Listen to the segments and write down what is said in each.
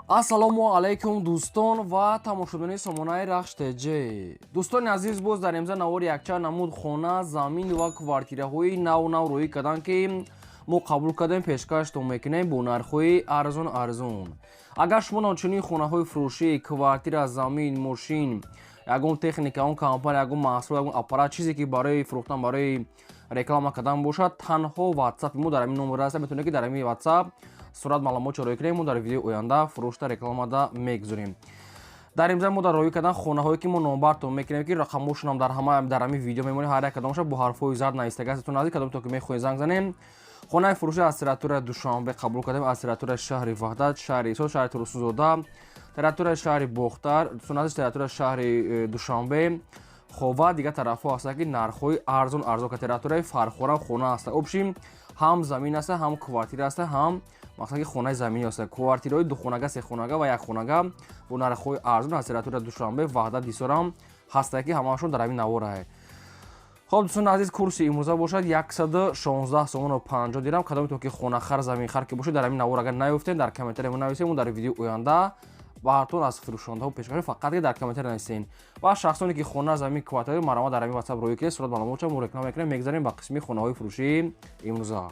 Ассалому алайкум, дӯстон ва тамошобинони сомонаи Рахш ТЖ. Дӯстони азиз, боз дар имза навори якчанд намуд хона, замин ва квартираҳои нав нав рӯӣ карданд, ки мо қабул кардем, пешкаштон мекунем бо нархҳои арзон арзон. Агар шумо чунин хонаҳои фурӯшӣ, квартира, замин, мошин, ягон техника, ягон компания, ягон маҳсул, ягон аппарат, чизе ки барои фурӯхтан, барои реклама кардан бошад, танҳо ватсапи мо дар ҳамин номер аст. Метавонед, ки дар ҳамин ватсап сурат, маълумот роӣ кунем, мо дар видеои оянда фурӯшта, рекламада мегузорем. Дар имза мо дар роӣ кардан хонаҳое, ки мо номбартон мекунем, ки рақамҳошонам дар ҳама дар ҳамин видео мемонем. Ҳар як кадомаша бо ҳарфҳои зард навистага аст. Наздик кадом то ки мехоҳед, занг занем. Хонаи фурӯшӣ аз территорияи Душанбе қабул кардем, аз территорияи шаҳри Ваҳдат, шаҳри Исо, шаҳри Турсунзода, территорияи шаҳри Бохтар, дӯстон, территорияи шаҳри Душанбе, хоб, ва дигар тарафҳо ҳастанд, ки нархҳои арзон арзон ка. Территорияи Фархорам хона аст. Общем, ҳам замин аста, ҳам квартира аста, ҳам мақсад ки хонаи заминӣ аста, квартираҳои духонага, сехонага ва якхонага бо нархҳои арзон аз территорияи Душанбе, Ваҳдат, Ҳисорам ҳастае, ки ҳамаашон дар ҳамин наворае. Хоб, дӯстони азиз, курси имрӯза бошад 116 сомону 50 дирам. Кадоме то ки хонахар, заминхар ки бошед, дар ҳамин навор агар наёфтем, дар комментария мо нависем, мо дар видеои оянда баҳартон аз фурӯшондаҳо пешкаш. Фақат ки дар комментария нависен. Ва шахсоне ки хона, замин, квартира, марҳамат, дар ҳамин ватсап роӣ кунед сурат, маълумотша, мо реклама мекунем. Мегзарем ба қисми хонаҳои фурӯшии имрӯза.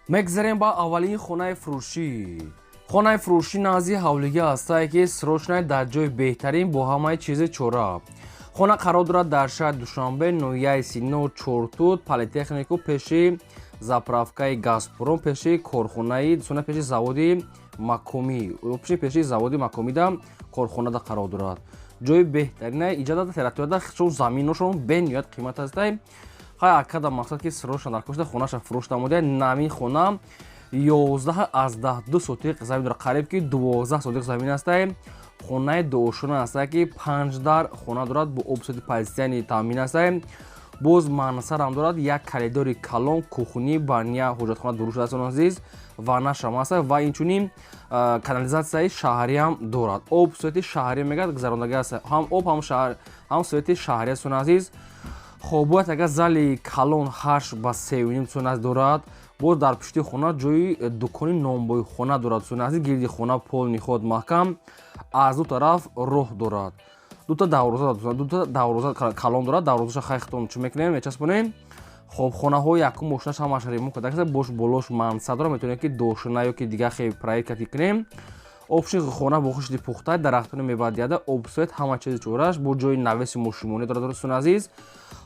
Мегзарем ба аввалин хонаи фурӯшӣ. Хонаи фурӯшӣ назди ҳавлигӣ ҳастае, ки срочно дар ҷои беҳтарин, бо ҳамаи чизи чора. Хона қарор дорад дар шаҳри Душанбе, ноҳияи Сино, Чортут, Политехнику пеши заправкаи Газпром, пеши корхонаи дӯстона, пеши заводи Макомӣ, пеши заводи Макомида корхонада қарор дорад. Ҷои беҳтарина иҷода территорияда, чун заминошон бениҳоят қимат ҳастай. Хай, акада мақсад ки срочно дар кошта хонаша фурӯш намуда. Нами хона 11,2 сотиқ замин дорад, қариб ки 12 сотиқ замин ҳастай. Хонаи дуошона ҳастай, ки панҷ дар хона дорад, бо об, свет и постоянный таъмин ҳастай. Боз мансардам дорад, як коридори калон, кухни, баня, ҳоҷатхона дуруст аст, азиз, ваннашам ҳаста ва инчунин канализатсияи шаҳриам дорад. Об, свет и шаҳрӣ мегӯяд, гузарондагӣ аст, ҳам об, ҳам шаҳр, ҳам свет и шаҳрӣ аст, азиз. Хоб, бояд агар зали калон 8 ба 3,5 сона дорад. Боз дар пушти хона ҷои дукони нонбойхона дорад, суни азиз. Гирди хона полный ход маҳкам, аз ду тараф роҳ дорад, дута дарвоза, дута дарвоза калон дорад. Дарвозаша хайхтон чӣ мекунем, мечаспонем. Хоб, хонаҳои якум мошинаш ҳамааш ремонт карда, бош болош мансард дорад, метавонем ки дошина ё ки дигар хел проект кунем. Общий хона бо хушди пухта, дарахтони мевадиҳада, об, свет, ҳама чизи чораш, бо ҷои навеси мошинмонӣ дорад, дӯстони азиз.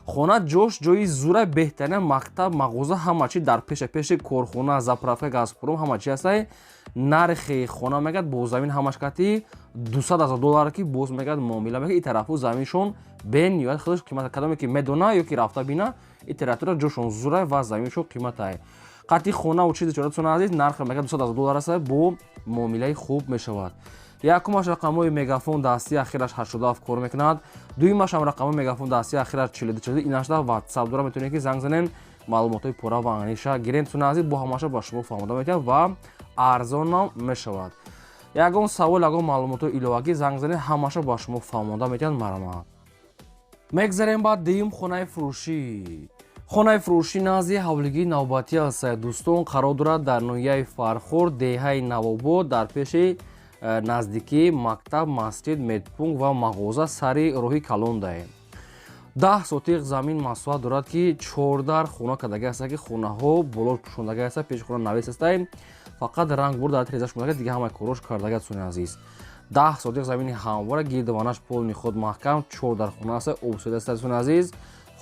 Хона ҷош ҷои зура, беҳтарина, мактаб, мағоза, ҳама чи дар пеша, пеши корхона, заправка Газпром, ҳама чи ҳастай. Нархи хона мегӯяд бо замин ҳамаш кати 200 000 доллар, ки боз мегӯяд муомила мегӯяд. И тарафу заминшон бениҳоят худаш қимат. Кадоме ки медона ё ки рафта бина, и территория ҷошон зура ва заминшон қиматай. Қати хонаву чизи чора, дӯстони азиз, нарх мегӯяд 200 000 доллар аст, бо муомилаи хуб мешавад. Якумаш рақамҳои Мегафон дастӣ, ахираш 87 кор мекунад. Дуюмашам рақамҳои Мегафон дастӣ, ахираш 42 42. Инашда ватсап дора, метавонед ки занг занем, маълумотҳои пурра ва аниша гирем. Дӯстони азиз, бо ҳамаша ба шумо фаҳмода метавад ва арзонам мешавад. Ягон савол, ягон маълумотҳои иловагӣ, занг занед, ҳамаша ба шумо фаҳмода метавад. Марҳамат. Мегзарем ба дуюм хонаи фурӯшӣ. Хонаи фурӯшӣ назди ҳавлигии навбатӣ аст, дӯстон, қарор дорад дар ноҳияи Фархор, деҳаи Навобод, дар пеши наздикии мактаб, масҷид, медпункт ва мағоза, сари роҳи калондае. 10 сотиқ замин масоҳат дорад, ки чордар хона кардагӣ аст, ки хонаҳо боло пӯшондагӣ аст, пеши хона навес астае, фақат ранг бур дар трезаш монда, дига ҳамаи корош кардагӣ аст. Азиз, 10 сотиқ замини ҳамвора, гирдованаш полный худ маҳкам, чор дар хона аст, об свет аст, азиз.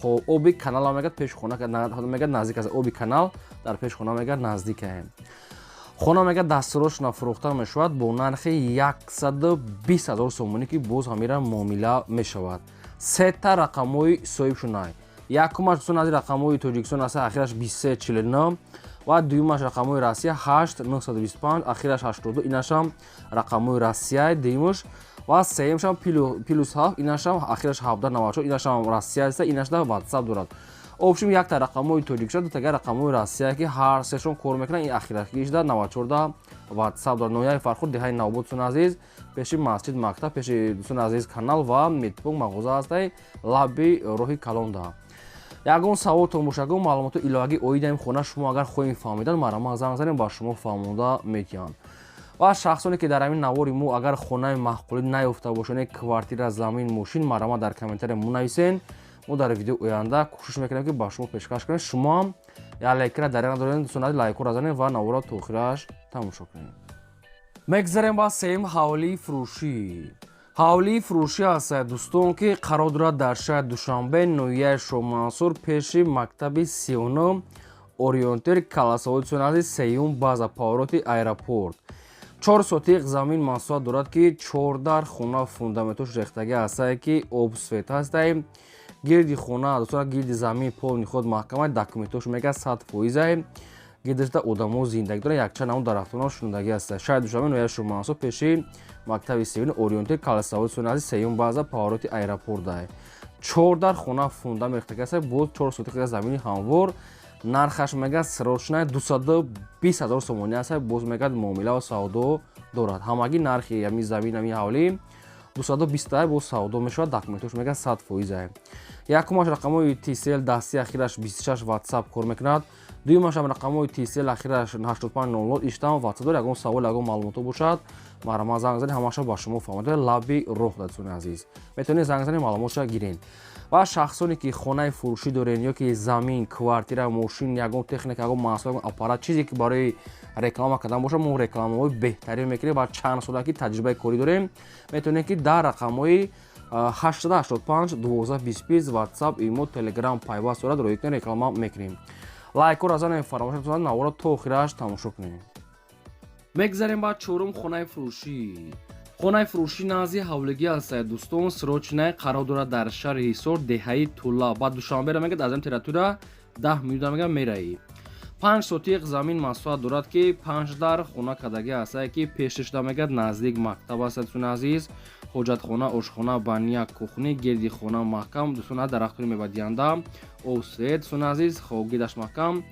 Хоб, оби канал мегӯяд пеши хона мегӯяд наздик аст, оби канал дар пеши хона мегӯяд наздикае. Хона мегӯяд дастурошона фурӯхта мешавад бо нархи 120 000 сомонӣ, ки боз ҳамира муомила мешавад. Сета рақамҳои соҳибшунай. Якумаш, дӯстон, аз рақамҳои Тоҷикистон аст, ахираш 2349, ва дуюмаш рақамҳои Россия, 8 925, ахираш 82, инашам рақамҳои Россия дуюмаш, ва сеюмшам +7, инашам ахираш 1794, инашам Россия аст, инашда ватсап дорад. Общем, якта рақамҳои Тоҷикистон, дутага рақамҳои Россия, ки ҳар сешон кор мекунанд. Ин ахиракишда 94да ватсап дорад. Ноҳияи Фархор, деҳаи Навобод, дӯстони азиз, пеши масҷид, мактаб, пеши, дӯстони азиз, канал ва медпункт, мағоза ҳастай, лаби роҳи калонда. Ягон саволтон боша, ягон маълумоти иловагӣ оида ин хона шумо агар хоҳем фаҳмидан, марҳамат, занг занем, ба шумо фаҳмонда метиҳанд. Ва шахсоне, ки дар ҳамин навори мо агар хонаи маъқулӣ наёфта бошанд, квартира, замин, мошин, марҳамат, дар комментария мунависен. Мо дар видеои оянда кӯшиш мекунем, ки ба шумо пешкаш кунем. Шумо ҳам як лайкра дар надорем, дӯстон, лайкро занед ва наворро то охираш тамошо кунед. Мегзарем ба сеюм ҳавлии фурӯшӣ. Ҳавлии фурӯшӣ аст, дӯстон, ки қарор дорад дар шаҳри Душанбе, ноҳияи Шоҳмансур, пеши мактаби 39, ориентир Каласовод, дӯстони, сеюм база, повороти аэропорт. 4 сотиқ замин масоҳат дорад, ки чордар хона фундаментош рехтагӣ ҳастае, ки об, свет ҳастае. Гирди хона, дӯстон, гирди замин полный худ маҳкама, документош мега 100%-ае. Гирдашда одамо зиндагӣ доранд, якчанд намуд дарахтоно шунидагӣ ҳаста. Шаҳри Душанбе, ноҳияи Шоҳмансур, пеши мактаби севин, ориентир Каласовод, дӯстони, сеюм база, повороти аэропорт. Чордар хона фундамент рехтагӣ ҳаста, боз 4 сотиқ замини ҳамвор. Нархаш мега срочно 220 000 сомонӣ аст. Боз мегӯяд, муомила ва савдо дорад. Ҳамагӣ нархи ами замин, ами ҳавлӣ 220, боз савдо мешавад. Документош мега 100%. Якумаш рақамҳои Tcell дасти, ахираш 26, WhatsApp кор мекунад. Дуюмаш ҳам рақамҳои Tcell, ахираш 8500, иштам WhatsApp дорад. Ягон савол, ягон маълумото бошад, марҳамат, занг занед, ҳамаша ба шумо фаҳмода. Лаби роҳ, дӯстони азиз, метавонед занг занед, маълумотша гиред. Ва шахсоне, ки хонаи фурӯшӣ дорен ё ки замин, квартира, мошин, ягон техника, ягон маҳсул, ягон аппарат, чизе ки барои реклама кардан бошад, мо рекламаҳои беҳтарин мекунем ва чанд сола ки таҷрибаи корӣ дорем. Метавонед, ки дар рақамҳои 885 12 20 WhatsApp, имо, Telegram пайваст дорад, роӣ кунед, реклама мекунем. Лайкҳоро занем, фаромӯш накунед, наворро то охираш тамошо кунед. Мегзарем ба чорум хонаи фурӯшӣ. Хонаи фурӯшӣ назди ҳавлигӣ аст, дӯстон, срочно қарор дорад дар шаҳри Ҳисор, деҳаи Тула. Ба Душанбера мегӯяд, аз ин территория 10 минута мегӯяд мераӣ. 5 сотиқ замин масоҳат дорад, ки панҷ дар хона кардагӣ ҳастае, ки пешшуда мегӯяд, наздик мактаб аст, дӯстони азиз. Ҳоҷатхона, ошхона, баня, кухня, гирди хона маҳкам, дӯстон, дарахтони мевадиҳанда, об, свет, дӯстони азиз. Хоб, гирдаш маҳкам,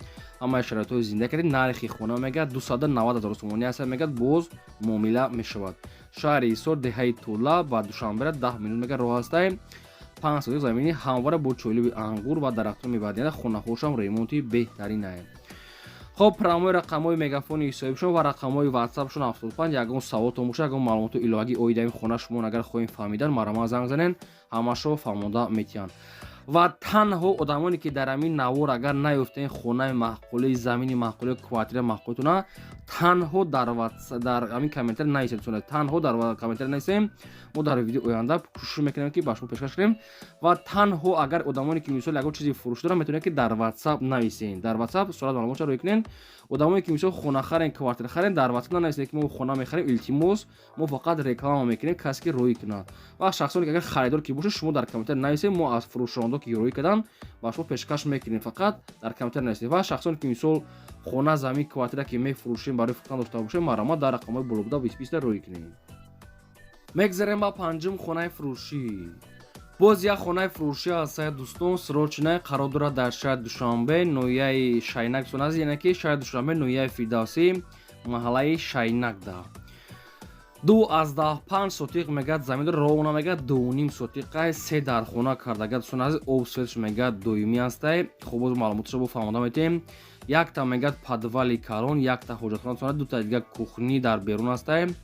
ҳамаи шароитҳои зиндагӣ кардем. Нархи хона мегӯяд 290 000 сомонӣ аст, мегӯяд, боз муомила мешавад. Шаҳри Ҳисор, деҳаи Тула, ба Душанбера 10 минут мегӯяд роҳ ҳастае. 5 сотиқ замини ҳамвора бо чойлиби ангур ва дарахтони мевадиҳанда, хонаҳошам ремонти беҳтаринае. Хоб, прямой рақамҳои Мегафони ҳисобишон ва рақамҳои Ватсапшон 75. Ягон саволтон бошад, ягон маълумоту иловагӣ оиди ин хона шумо агар хоҳем фаҳмидан, марҳамат, занг занен, ҳамашо фаҳмонда метиҳанд. Ва танҳо одамоне, ки дар ҳамин навор агар наёфтен хонаи маъқулӣ, замини маъқулӣ, квартира маъқулитона, танҳо дар ҳамин комментар нависед. Танҳо дар комментар нависем, мо дар видеои оянда кӯшиш мекунем, ки ба шумо пешкаш кунем. Ва танҳо агар одамоне, ки мисол ягон чизи фурӯшӣ доранд, метавонед, ки дар Ватсап нависен, дар Ватсап сурат маълумотша рӯй кунен. Одамое, ки мисол хона харен, квартира харен, дар Ватсап нанависед, ки мо хона мехарем, илтимос. Мо фақат реклама мекунем, касе ки рӯй кунад. Ва шахсоне, ки агар харидор ки бошед, шумо дар комментар нависед, мо аз фурӯшондо, ки рӯй кардан, ба шумо пешкаш мекунем. Фақат дар комментар нависед. Ва шахсоне, ки мисол хона, замин, квартира ки мефурӯшем, барои фурӯхтан дошта бошем, марҳамат, дар рақамҳои болобуда бистбиста рӯй кунем. Мегзарем ба панҷум хонаи фурӯшӣ. Боз як хонаи фурӯшӣ аст, дӯстон, срочно қарор дорад дар шаҳри Душанбе, ноҳияи Шайнак соназ, яъне ки шаҳри Душанбе, ноҳияи Фирдавсӣ, маҳаллаи Шайнакда. 2,5 сотиқ мегӯяд замин дорад, ровно мегӯяд 2,5 сотиқай, се дар хона кардага, дӯстон азиз. Об, светш мегӯяд доимӣ ҳастай. Хоб, боз маълумоташро бо фаҳмода метиҳем. Якта мегӯяд подвали калон, якта ҳоҷатхона, дута дига кухня дар берун ҳастай,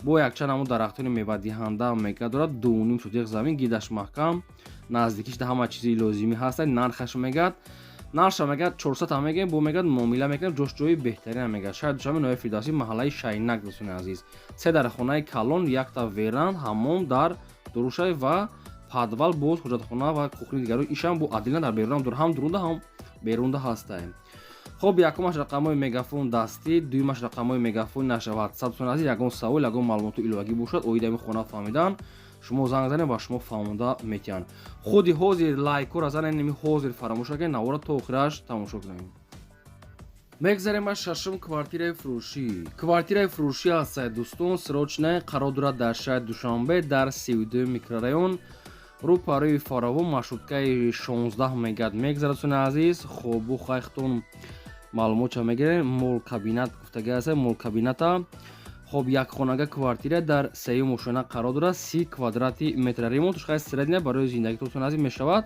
бо якчанд намуд дарахтони мевадиҳанда мегӯяд дорад. 2,5 сотиқ замин, гирдаш маҳкам, наздикиш ҳама чизи лозимӣ ҳастай. Нархаш мегӯяд, нархша мегӯяд 400 ҳам мегӯем, бо мегӯяд муомила мекунем, ҷош ҷои беҳтарина мегӯяд. Шаҳри Душанбе, ноҳияи Фирдавсӣ, маҳаллаи Шайнак, дӯстони азиз. Се дархонаи калон, якта веранда, ҳаммом дар дурушай ва подвал, боз ҳоҷатхона ва кухня дигаро ишам бо отдельно дар берунам дор, ҳам дурунда, ҳам берунда ҳастай. Хоб, якумаш рақамҳои Мегафон дастӣ, дуюмаш рақамҳои Мегафон наша Ватсап. Дӯстони азиз, ягон савол, ягон маълумоту иловагӣ бошад оиди ҳамин хона фаҳмидан, шумо занг занед, ба шумо фаҳмонда метиҳанд. Худи ҳозир лайкҳоро занед, ними ҳозир фаромӯш накунед, навора то охираш тамошо кунед. Мегзарем ба шашум квартираи фурӯшӣ. Квартираи фурӯшӣ ҳастад, дӯстон, срочно қарор дорад дар шаҳри Душанбе, дар 32 микрорайон, рӯпарӯи Фаровон, маршруткаи 16 мегӯяд мегзарад, дӯстони азиз. Хобу хайхтон маълумотша мегирем. Мол кабинет гуфтагӣ аст, мол кабината. Хоб, якхонага квартира дар сеюм ошёна қарор дорад, 30 квадрати метра. Ремонтш хай средняя, барои зиндагитон азиз мешавад.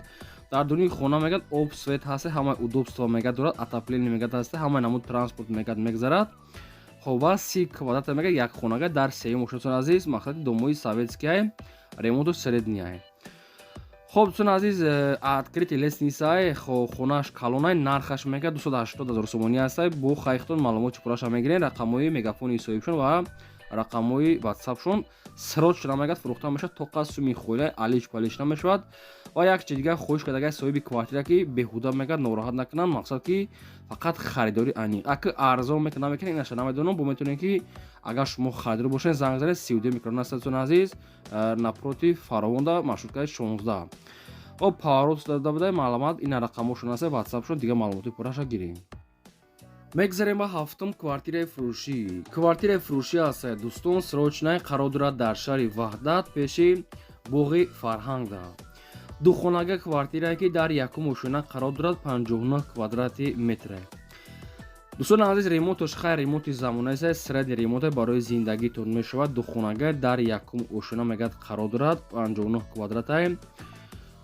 Дар дуни хона мегӯяд об, свет ҳаст, ҳамаи удобство мегӯяд дорад, отопление мегӯяд ҳаст, ҳамаи намуд транспорт мегӯяд мегзарад. Хоб, ва 30 квадрата мега, як хонага дар сеюм ошёна, азиз. Мақсади домои советскиай, ремонту средняй. Хоб, дӯстони азиз, открытый лестницай, хонааш калонай. Нархаш мега 280 ҳазор сомонӣ ҳастай. Бо хайхтон маълумоти пурраша мегирен. Рақамҳои мегафони соҳибшон ва рақамҳои ватсапшон. Срочно мегад фурӯхта мешавад, тоқа суми хоилай алиш палиш намешавад. Ва як чи дигар хоҳиш кардагай соҳиби квартира, ки беҳуда мегад нороҳат накунанд. Мақсад ки фақат харидорӣ ани аки арзон мекунад, намекунад, инаша намедонам. Бо метавонед ки агар шумо харидор бошед, занг занед. 32 микрорайон аст, дӯстони азиз, напротив Фаровонда, маршруткаи 16. Хоб, поворот дода будай маълумот. Ина рақамҳошон аст, ватсапшон, дигар маълумоти пурраша гирем. Мегзарем ба ҳафтум квартираи фурӯшӣ. Квартираи фурӯшӣ аст, дӯстон, срочный, қарор дорад дар шаҳри Ваҳдат, пеши боғи фарҳангда. Духонага квартирае, ки дар якум ошёна қарор дорад, 59 квадрати метре. Дӯстони азиз, ремонтош хайр, ремонти замонаест, средний ремонте, барои зиндагитон мешавад. Духонага дар якум ошёна мегӯяд қарор дорад, 59 квадратае.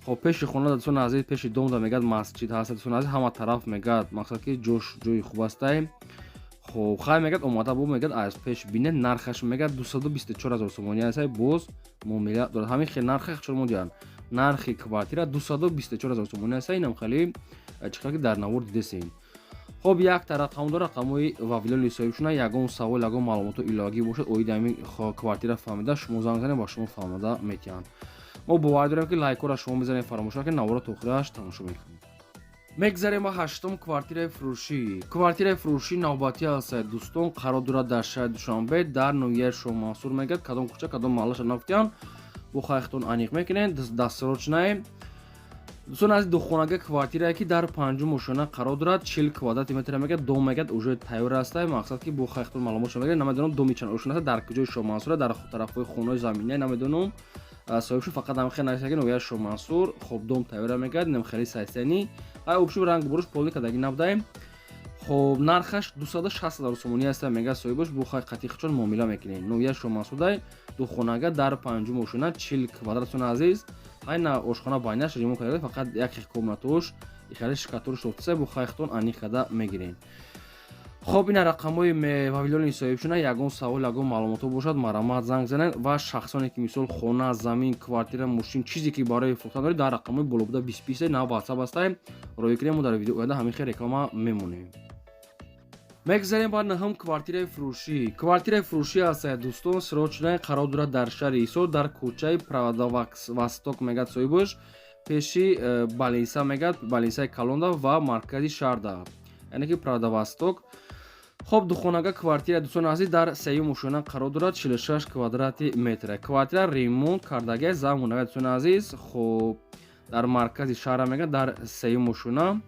Хоб, пеши хона, дӯстони азиз, пеши домда мегӯяд масҷид ҳаст, дӯстони азиз. Ҳама тараф мегӯяд мақсад ки ҷош ҷои хуб астае. Хоб, хай мегӯяд омада бо мегӯяд аз пеш бинед. Нархаш мегӯяд 224 ҳазор сомонӣ аст, боз муомила дорад. Ҳамин хел нархи чор модиҳанд. Нархи квартира 224 ҳазор сомонӣ аст. Инам хеле чӣ ки дар навор дидесем. Хоб, якта рақам дор, рақамҳои вавилони соҳибшуна. Ягон савол, ягон маълумоту иловагӣ бошад оиди ҳамин квартира фаҳмида, шумо занг занед, ба шумо фаҳмода метиҳанд. Мо бовар дорем, ки лайкҳоро шумо мезанед, фаромӯш накунед, навора то охираш тамошо мекунед. Мегзарем ба ҳаштум квартираи фурӯшӣ. Квартираи фурӯшӣ навбатӣ аст, дӯстон, қарор дорад дар шаҳри Душанбе, дар ноҳияи Шоҳмансур. Мегӯяд кадом кӯча, кадом маҳаллаша нагуфтиям, бо хайхтон аниқ мекунед. Дастсрочный, дӯстон аз духонага квартирае, ки дар панҷум ошёна қарор дорад, 40 квадрати метра. Мегӯяд дом мегӯяд уже тайёр аста. Мақсад ки бо хайхтон маълумотшо мегӯяд. Намедонам, доми чанд ошёна аст, дар куҷои Шоҳмансура, дар тарафҳои хонаҳои заминия намедонам. Соҳибшу фақат ҳам хел нависта, ки ноҳияи Шоҳмансур. Хоб, дом тайёра мегӯяд, инам хеле сайсани ай обшум ранг буруш полный кадаги набудаем. Хоб, нархаш 260 ҳазор сомонӣ аста, мегӯяд соҳибаш. Бо хай қатиқчон муомила мекунед. Ноҳияи Шоҳмансурдай, духонага дар панҷум ошёна, 40 квадрат, дӯстони азиз. Айна ошхона байнаш ремонт карда, фақат як комнатош ихали штукатурш тофтаса, бо хайхтон аниқ карда мегирем. Хоб, ина рақамҳои павилони соҳибшуна. Ягон савол, ягон маълумотҳо бошад, марҳамат, занг занед. Ва шахсоне ки мисол хона, замин, квартира, мошин, чизе ки барои фурӯхтан доред, дар рақамҳои боло буда 20 на ватсап ҳастай, роҳӣ кунем. Мо дар видео оянда ҳамин хел реклама мемонем. Мегзарем ба наҳум квартираи фурӯшӣ. Квартираи фурӯшӣ аст, дӯстон, срочный, қарор дорад дар шаҳри Ҳисор, дар кӯчаи Правда Восток, мегӯяд соҳибаш, пеши больница, мегӯяд больницаи калонда ва маркази шаҳрда, яъне ки Правда Восток. Хоб, духонага квартира, дӯстони азиз, дар сеюм ошёна қарор дорад, 46 квадрати метра. Квартира ремонт кардагия, замонавия, дӯстони азиз. Хоб, дар маркази шаҳра мегӯяд, дар сеюм ошёна.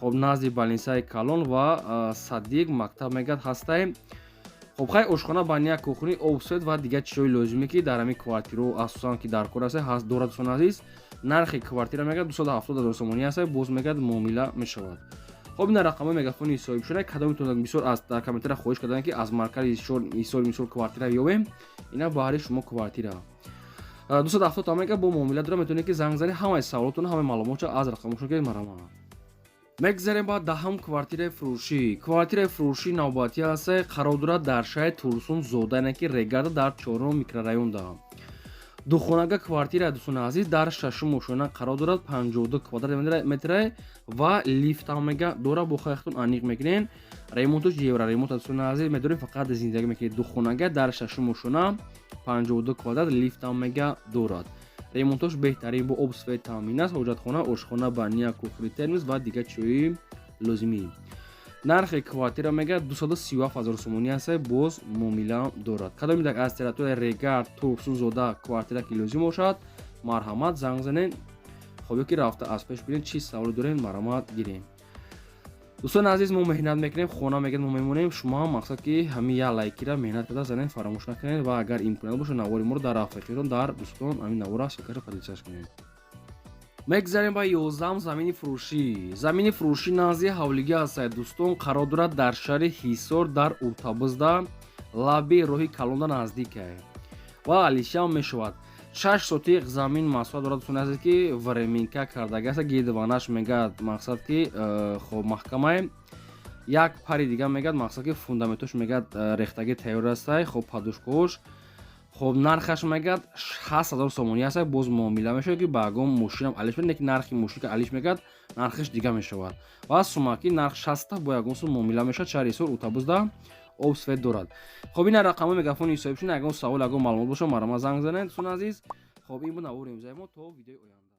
Хоб, назди больницаи калон ва садик, мактаб мегӯяд ҳастай. Хоб, хай, ошхона, баня, кухни, об, свет ва дигар чизҳои лозимӣ, ки дар ҳамин квартирао асосан ки дар кор аста, ҳаст дорад, дӯстони азиз. Нархи квартира мегӯяд 270 ҳазор сомонӣ аст, боз мегӯяд муомила мешавад. Хоб, ина рақамҳои мегафони соҳибшуда. Кадомитон бисёр аз дар комментария хоҳиш карданд, ки аз маркази Ҳисор мисол квартира ёбем, ина баҳри шумо квартира 270 та мега, бо муомила дора. Метавонед ки занг занед, ҳамаи саволотон, ҳамаи маълумотшо аз рақамҳошон ки марҳамат. Мегзарем ба даҳум квартираи фурӯшӣ. Квартираи фурӯшӣ навбатӣ аст, қарор дорад дар шаҳри Турсунзода, яъне ки Регарда, дар чорум микрорайонда. Духонага квартира, дӯстони азиз, дар шашум ошёна қарор дорад, 52 квадрат метре ва лифтам мега дора. Бо хайхтон аниқ мекунен. Ремонтош евроремонт, дӯстони азиз, медорем, фақат зиндагӣ мекунед. Духонага дар шашум ошёна, 52 квадрат, лифтам мега дорад. Ремонтош беҳтарин, бо об, свет таъмин аст. Ҳоҷатхона, ошхона, баня, кухни, термос ва дигар чизҳои лозимӣ. Нархи квартира мега 237 ҳазор сомонӣ аст, боз муомила дорад. Кадоме так аз территорияи Регар, Турсунзода квартира ки лозим бошад, марҳамат, занг занед. Хоб, ё ки рафта аз пеш бинед, чӣ саволе дорем, марҳамат, гирем. Дӯстони азиз, мо меҳнат мекунем, хона мегӯяд мо мемонем. Шумо ҳам мақсад ки ҳамин як лайкира меҳнат карда занед, фаромӯш накунед. Ва агар имконият бошад, навори моро дар рафиқитон, дар дӯстон ҳамин навора ссылкаша поделиться кунед. Мегзарем ба 11-ам замини фурӯшӣ. Замини фурӯшӣ назди ҳавлигӣ ҳастад, дӯстон, қарор дорад дар шаҳри Ҳисор, дар Уртабузда, лаби роҳи калонда наздика ва алишам мешавад. 6 сотиқ замин масоҳат дорад, дӯстони азиз, ки временка кардаги аст, гирдванаш мегӯяд мақсад ки хоб маҳкамае. Як пари дига мегӯяд, мақсад ки фундаментош мегӯяд, рехтагӣ тайёр астай. Хоб, подушкаош. Хоб, нархаш мегӯяд, 60 000 сомонӣ аст, боз муомила мешавад, ки ба ягон мошинам алиш мекунад, ки нархи мошин ки алиш мегӯяд, нархаш дига мешавад. Ва сумаки нарх 60-та, бо ягон сум муомила мешавад. Шаҳри Ҳисор, Утабузда об, свет дорад. Хоб, ина рақамҳои мегафони соҳибшун. Ягон савол, ягон маълумот боша, марама занг занед, дӯстони азиз. Хоб, ин буд навори имрӯзаи мо. То видеои оянда.